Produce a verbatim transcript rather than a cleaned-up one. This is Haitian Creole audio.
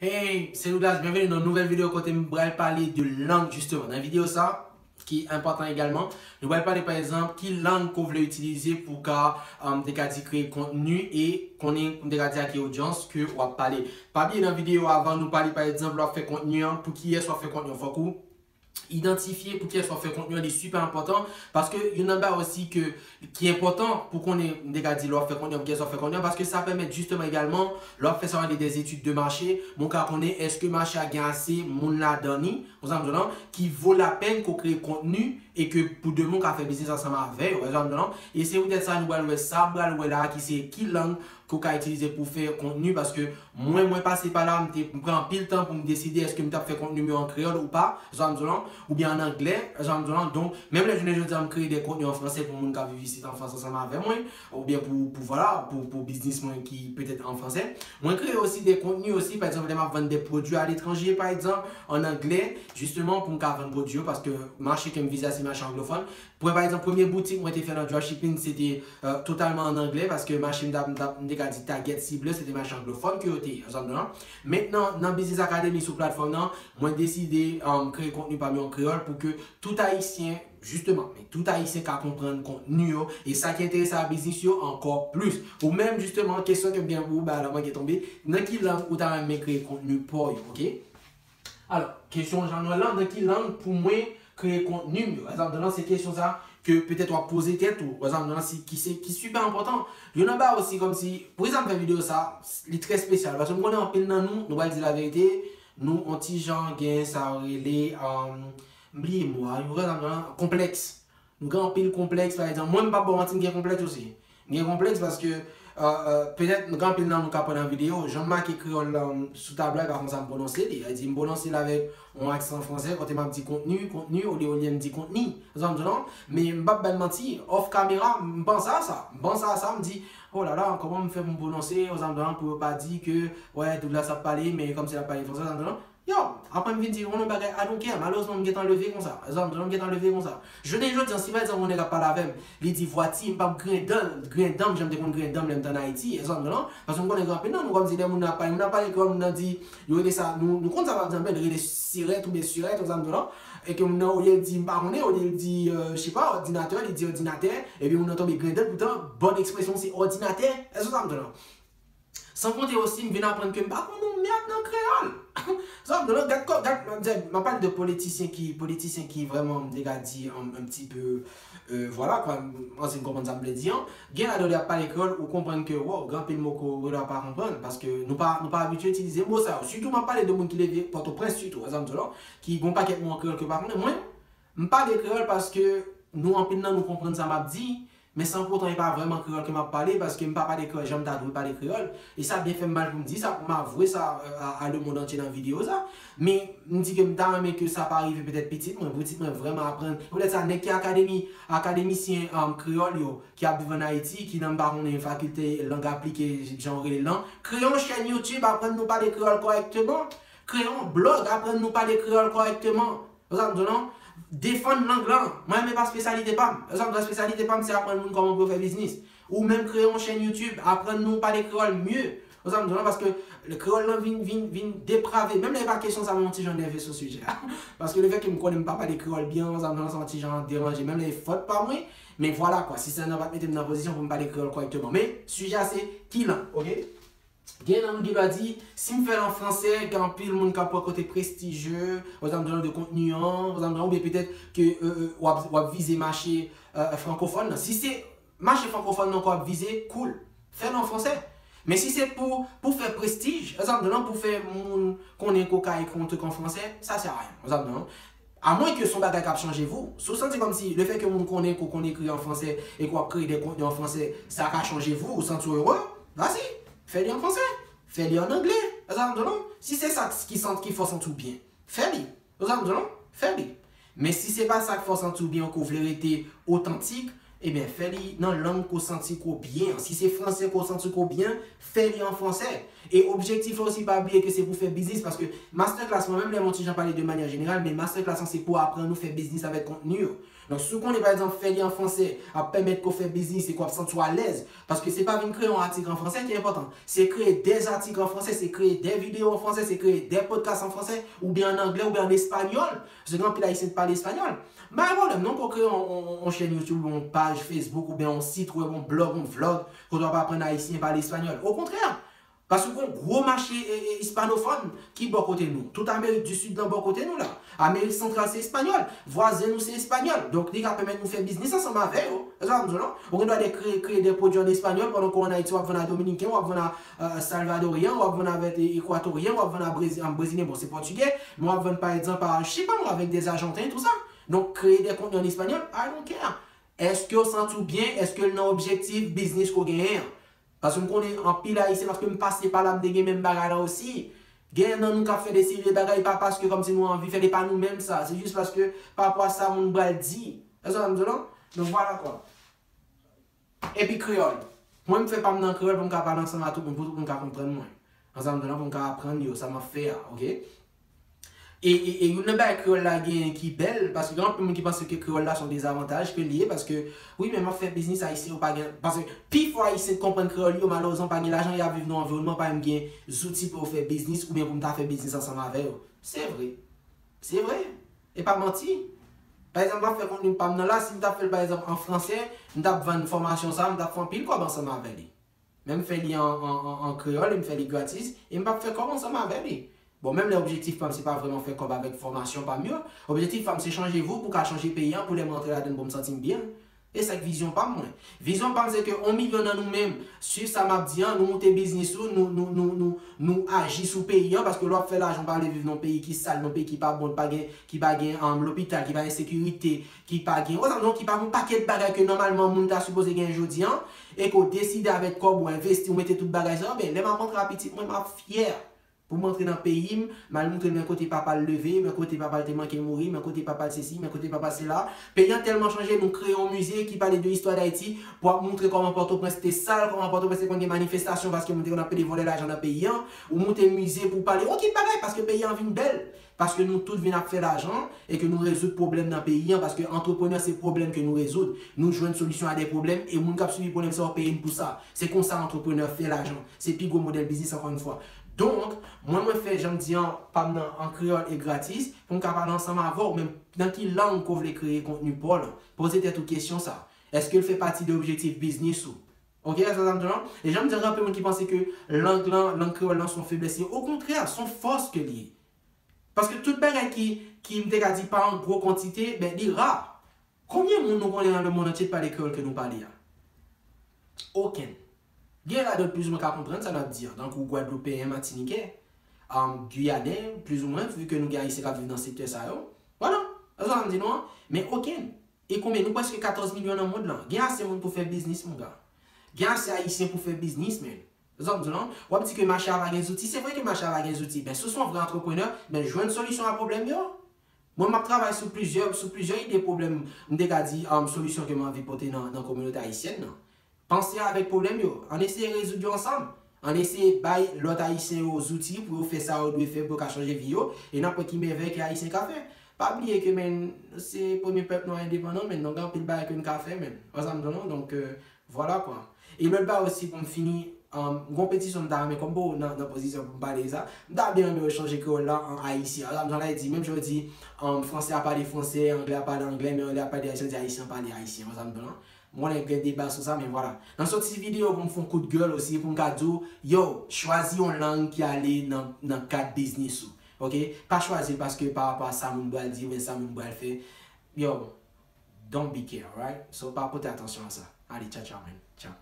Hey, se Douglas, byenveni nan nouvèl videyo kote m pral pale de lang, jisteman. Nan videyo sa, ki enpòtan egalman, nou pral pale, pa egzanp, ki lang ke w vle itilize pou w ka, um, te ka di, kreye kontni e konnen, pou m te ka di, a ki odyans ke w ap pale. Pa bliye nan videyo avan, nou pale, pa egzanp, lè w ap fè kontni an, pou kiyès w ap fè kontni an. Fòk ou idantifye pou kiyès w ap fè kontni an, li sipè enpòtan, paske youn nan bagay osi ke, ki enpòtan pou konnen, m te ka di, lè w ap fè kontni an, pou kiyès w ap fè kontni an, paske sa pèmèt jisteman egalman, lè w ap fè sa yo rele des études de marché, men w ka konnen èske mache a gen ase moun ladan li, ou sa m di w lan, ki vo lapèn ke w kreye kontni e ke pou demen w ka fè biznis ansanm avè yo, ou sa m di w lan. E se poutèt sa nou pral wè sa, m pral wè la ki se ki lang ke w ka itilize pou fè kontni, paske mwen, mwen pase pa la, m te, m pran anpil tan pou m deside èske m t ap fè kontni m yo an kreyòl ou pa, sa m di w lan, oubyen an anglè, sa m di w lan. Donk, menm lè jounen jodi a, m kreye de kontni an fransè pou moun k ap viv isit an Frans ansanm avè mwen, oubyen pou, pou, vwala, pou, pou biznis mwen ki petèt an fransè. Mwen kreye osi de kontni osi, pa egzanp, lè m ap vann de pwodui aletranje, pa egzanp, an anglè, jisteman, pou m ka vann pwodui yo, paske mache ke m vize a, se mache anglofòn. Pran, pa egzanp, premye boutik mwen te fè nan dropshipping, se te, euh, totalman an anglè, paske mache m t ap, m t ap, m te ka di target sible, se te mache anglofòn ke yo te ye, ou sa m di w lan. Mentnan, nan Business Academy sou platfòm nan, mwen deside, um, kreye kontni pa m yo an kreyòl pou ke tout Ayisyen, jisteman, men tout Ayisyen ka konprann kontni yo, e sa ki enterese a biznis yo ankò plis. Ou menm, jisteman, kesyon ke m gen pou ou, ba la, mwen gen tonbe, nan ki lang ou ta renmen kreye kontni pa w yo, oke? Alò, kesyon jan nou wè l lan, nan ki lang pou mwen kreye kontni m yo? Egzanp, nan se kesyon sa ke petèt w ap poze tèt ou. Egzanp, nan si, ki se, ki sipè enpòtan. Youn nan bagay osi, kòmsi, pou egzanp, fè videyo sa, li trè espesyal. Paske m konnen anpil nan nou, nou pral di laverite, nou, on ti jan gen sa yo rele, um, m bliye mo a, nou, egzanp, nan konplèks. Nou gen anpil konplèks, pa egzanp. Mwen, m p ap ba w manti, m gen konplèks osi. M gen konplèks paske, euh, euh, petèt, nou gen anpil nan nou k ap wè nan videyo, jan m make kreyòl, um, sou tablo a, e pa konsa m pwononse li. Sa vle di, m pwononse l avèk yon aksan fransè, kote m ap di kontni, kontni, olye, olye m di kontni. Ou sa m di w lan? Men m p ap ba n manti, off camera, m panse a sa. M panse a sa, m di, oh la la, kòman m fè pou m pwononse, ou sa m di w lan, pou yo pa di ke, wè, Douglas ap pale, men kòmsi l ap pale fransè, ou sa m di w lan. Yo, apre m vin di, yon bagay, I don't care. Malerezman, m gentan leve konsa. Ou sa m di w lan, m gentan leve konsa. Jounen jodi a, si pa egzanp, yon nèg ap pale avè m, li di vwati, m p ap griyen dan, griyen dan m, jan m te konn griyen dan m lè m t ann Ayiti, ou sa m di w lan. Paske m konnen gen anpil nan nou, kòmsi lè moun nan ap pale, moun nan ap pale kreyòl, moun nan di, yo rele sa, nou, nou konn sa m ap di an, men rele sirèt oubyen sirèt, ou sa m di w lan. E ke moun nan, olye l di, m pa konnen, olye l di, euh, je sais pas, òdinatè, li di òdinatè, epi moun nan tonbe griyen dan l, poutan, bòn ekspresyon se òdinatè, ou sa m di w lan. San konte osi, m vin aprann ke m pa konn yon mèd nan kreyòl. Sa, m gad, gad, gad, m ap pale de politisyen ki, politisyen ki vrèman, m te ka di, un, un petit peu, euh, voilà quoi, m, m konprann sa m vle di an. Gen ladan yo ap pale kreyòl, ou konprann ke, wow, gen anpil mo ke w pa konprann, paske nou pa, nou pa abitye itilize mo sa yo. Sitou, m ap pale de moun ki leve Pòtoprens, sitou, egzanp, ki gen yon pakèt mo an kreyòl ke yo pa konnen. Mwen, m pale kreyòl paske nou, anpil nan nou konprann sa m ap di, men san poutan e pa vrèman kreyòl ke m ap pale, paske m pa pale kreyòl jan m ta dwe pale kreyòl. E sa byen fè m mal pou m di sa, pou m avwe sa, euh, a, a le monde entier nan videyo sa. Men, m di ke m ta renmen ke sa pa rive petèt pitit mwen, pou pitit mwen vrèman aprann. Poutèt sa, nèg ki akademi, akademisyen, um, kreyòl yo, ki ap viv ann Ayiti, ki nan, m pa konnen, fakilte lang aplike, jan yo rele l lan, kreye yon chèn YouTube, aprann nou pale kreyòl kòrèkteman. Kreye yon blòg, aprann nou pale kreyòl kòrèkteman. Ou sa m di w lan? Defann lang lan. Mwen menm pa espesyalite pa m. Ou sa m di w, espesyalite pa m, se aprann moun kòman pou yo fè biznis. Ou menm kreye yon chèn YouTube, aprann nou pale kreyòl mye. Ou sa m di w lan? Paske le kreyòl lan vin, vin, vin deprave. Menm lè e pa kesyon sa, mwen yon ti jan nève sou sijè a. Paske lefètke m konnen m pa pale kreyòl byen, ou sa m di w lan, sa yon ti jan deranje. Menm lè e fòt pa mwen, men vwala kwa. Sistèm nan pa t mete m nan pozisyon pou m pale kreyòl kòrèkteman. Men sijè a se ki lang, oke? Gen nan nou ki va di, si m fè l an fransè, gen anpil moun k ap wè kote prestijye, ou sa m di w lan, de kontni an, ou sa m di w lan, oubyen petèt ke, euh, euh, w ap, w ap vize mache, euh, frankofòn nan. Si se mache frankofòn nan ke w ap vize, cool. Fè l an fransè. Men si se pou, pou fè prestij, ou sa m di w lan, pou fè moun konnen ke w ka ekri yon trik an fransè, sa sè a ryen, ou sa m di w lan. Amwenke se yon bagay k ap chanje vou. Si w santi kòmsi lefètke moun konnen ke w konn ekri an fransè e ke w ap kreye de kontni an fransè, sa ka chanje vou, ou santi w ere, vas-y, fè li an fransè, fè li an anglè. Ou sa m di w lan? Si se sa ki santi, ki fè w santi w byen, fè li. Ou sa m di w lan? Fè li. Men si se pa sa k fè w santi w byen, ke w vle rete otantik, ebyen, fè li nan lang ke w santi ke w byen an. Si se fransè ke w santi ke w byen, fè li an fransè. E objektif la osi, pa bliye ke se pou fè biznis, paske masterclass, mwen menm, lè m yon ti jan pale de manyè jeneral, men masterclass lan se pou aprann nou fè biznis avèk kontni yo. Donk, si w konnen, pa egzanp, fè li an fransè ap pèmèt ke w fè biznis e ke w ap santi w alèz, paske se pa vin kreye yon atik an fransè ki enpòtan, se kreye dè atik an fransè, se kreye dè videyo an fransè, se kreye dè podcast an fransè, oubyen an anglè, oubyen an espanyòl, paske gen anpil Ayisyen ki pale espanyòl. Pa gen pwoblèm, non, pou w kreye yon, yon, yon chèn YouTube, yon paj Facebook, oubyen yon sit wèb, yon blòg, yon vlòg, kote w ap aprann Ayisyen pale espanyòl. Okontrè, paske gen yon gwo mache e, e, ispanofòn ki bò kote nou. Tout Amerik di Sid lan bò kote nou la. Amerik Santral se espanyòl. Vwazen nou se espanyòl. Donk, li ka pèmèt nou fè biznis ansanm avè yo. Se sa m di w, non? Ou gen dwa de kreye, kreye de pwodui an espanyòl pandan ke w ann Ayiti, w ap vann a Dominiken, w ap vann a, euh, Salvadoryen, w ap vann avèk, e, Ekwatoryen, w ap vann a Brezi-, an Brezilyen, bon, se pòtigè, men w ap vann, pa egzanp, a, je sais pas moi, avèk de Ajanten, tou sa. Donk, kreye de kontni an espanyòl, I don't care. Èske w santi w byen? Èske l nan objektif biznis ke w genyen an? Paske m konnen anpil Ayisyen, paske m pase pa la, m te gen menm bagay la osi. Gen nan nou k ap fè de seri de bagay, pa paske kòmsi nou anvi fè, e pa nou menm sa. Se jis paske pa rapò a sa moun pral di. Èske w konprann m di w la? Donk, vwala kwa. Epi kreyòl. Mwen, m fè pa m nan kreyòl pou m ka pale ansanm a tout moun, pou tout moun ka konprann mwen. Ansanm de nan pou m ka aprann yo, sa m ap fè a, oke? E, e, e youn nan bagay kreyòl la genyen ki bèl, paske gen anpil moun ki panse ke kreyòl la se yon dezavantaj, ke li ye, paske, wi, men m ap fè biznis, Ayisyen yo pa gen, paske pifò Ayisyen k konprann kreyòl yo, malerezman, pa gen lajan, y ap viv nan yon anviwònman, pa menm gen zouti pou yo fè biznis, oubyen pou m ta fè biznis ansanm avè yo. Se vre. Se vre. E pa manti. Pa egzanp, m ap fè kontni pa m nan la, si m t ap fè l, pa egzanp, an fransè, m t ap vann fòmasyon sa, m t ap fè anpil kòb ansanm avè li. Men m fè li an, an, an, an kreyòl, e m fè li gratis, e m p ap fè kòb ansanm avè li. Bon, menm lè objektif pa m, se pa vrèman fè kòb avèk fòmasyon pa m yo. Objektif pa m, se chanje vi w pou w ka chanje peyi an, pou lè m rantre ladan l, pou m santi m byen. E sa k vizyon pa m, mwen. Vizyon pa m, se ke yon milyon nan nou menm, swiv sa m ap di an, nou moute biznis nou, nou, nou, nou, nou, nou aji sou peyi an, paske lè w ap fè lajan, w pa vle viv nan yon peyi ki sal, nan yon peyi ki pa bon, pa gen, ki pa gen, um, lopital, ki pa gen sekirite, ki pa gen, ou sa, non, ki pa gen yon pakèt bagay ke nòmalman moun ta sipoze gen jodi an, e ke w deside avèk kòb ou envesti, ou mete tout bagay sa yo, ben, lè m ap rantre a pitit mwen, m ap fyè pou m rantre nan peyi m, m al montre l men kote papa l leve, men kote papa l te manke mouri, men kote papa l sesi, men kote papa l sela. Peyi an tèlman chanje, nou kreye yon mize ki pale de istwa Dayiti pou ap montre kòman Pòtoprens te sal, kòman Pòtoprens te konn gen manifestasyon paske moun te konn ap pede vòlè lajan nan peyi an. Ou monte mize pou pale yon kit bagay paske peyi an vin bèl. Paske nou tout vin ap fè lajan e ke nou rezoud pwoblèm nan peyi an, paske antreprenè se pwoblèm ke nou rezoud. Nou jwenn solisyon a de pwoblèm e moun k ap sibi pwoblèm sa yo peye n pou sa. Se konsa antreprenè fè lajan. Se pi gwo modèl biznis, ankò yon fwa. Donk, mwen, mwen fè, jan m di an, pa m nan an kreyòl e gratis, pou m ka pale ansanm avè w, men nan ki lang ke w vle kreye kontni pa w lan? Poze tèt ou kesyon sa. Èske l fè pati de objektif biznis ou? Oke, èske sa m di w lan? E jan m di an, gen anpil moun ki panse ke lang lan, lang kreyòl lan se yon feblès. Okontrè, se yon fòs ke li ye. Paske tout bagay ki, ki m te ka di pa an gwo kantite, ben, li ra. Konbyen moun nou konnen nan lemonn antye k pale kreyòl ke nou pale a? Okenn. Gen ladan plizoumwen ka konprann sa n ap di an, tankou Gwadloupeyen, Matinikè, um, Gwiyanè, plizoumwen, vi ke nou gen Ayisyen k ap viv nan sektè sa yo. Vwala, se sa m di nou an. Men okenn. E konbyen? Nou prèske katòz milyon nan mond lan. Gen ase moun pou fè biznis, mon gars. Gen ase Ayisyen pou fè biznis, men. Sa m di w lan, w ap di ke mache a pa gen zouti. Se vre ke mache a pa gen zouti. Men si w se yon vrè antreprenè, men jwenn solisyon a pwoblèm yo. Mwen, m ap travay sou plizyè, sou plizyè ide pwoblèm, m te ka di, um, solisyon ke m anvi pote nan, nan kominote ayisyèn nan. Panse avèk pwoblèm yo. Ann eseye rezoud yo ansanm. Ann eseye bay lòt Ayisyen yo zouti pou yo fè sa yo dwe fè pou yo ka chanje vi yo. E n ap wè ki mèvèy ke Ayisyen ka fè. Pa bliye ke, men, se premye pèp nwa endepandan, men, donk, gen anpil bagay ke n ka fè, men. Wè sa m di w lan? Donk, euh, vwala, kwa. E lòt bagay osi, pou m fini, um, gon petisyon m ta renmen, kòm m pa nan, nan pozisyon pou m pale de sa, m ta byen renmen yo chanje kreyòl la an ayisyen. Wè sa m di w lan, di, menm jan yo di, um, fransè a pale fransè, anglè a pale anglè, men anglè a pale ayisyen, di ayisyen a pale ayisyen. Wè sa m di w lan? M konnen gen deba sou sa, men vwala. Nan sòti videyo pou m fè yon kout gèl osi, pou m ka di w, yo, chwazi yon lang ki ale nan, nan kad biznis ou. Oke? Pa chwazi l paske pa rapò a sa moun pral di, oubyen sa moun pral fè. Yo, don't be care, right? So, pa pote atansyon a sa. Ale, tcha tcha, man. Tcha.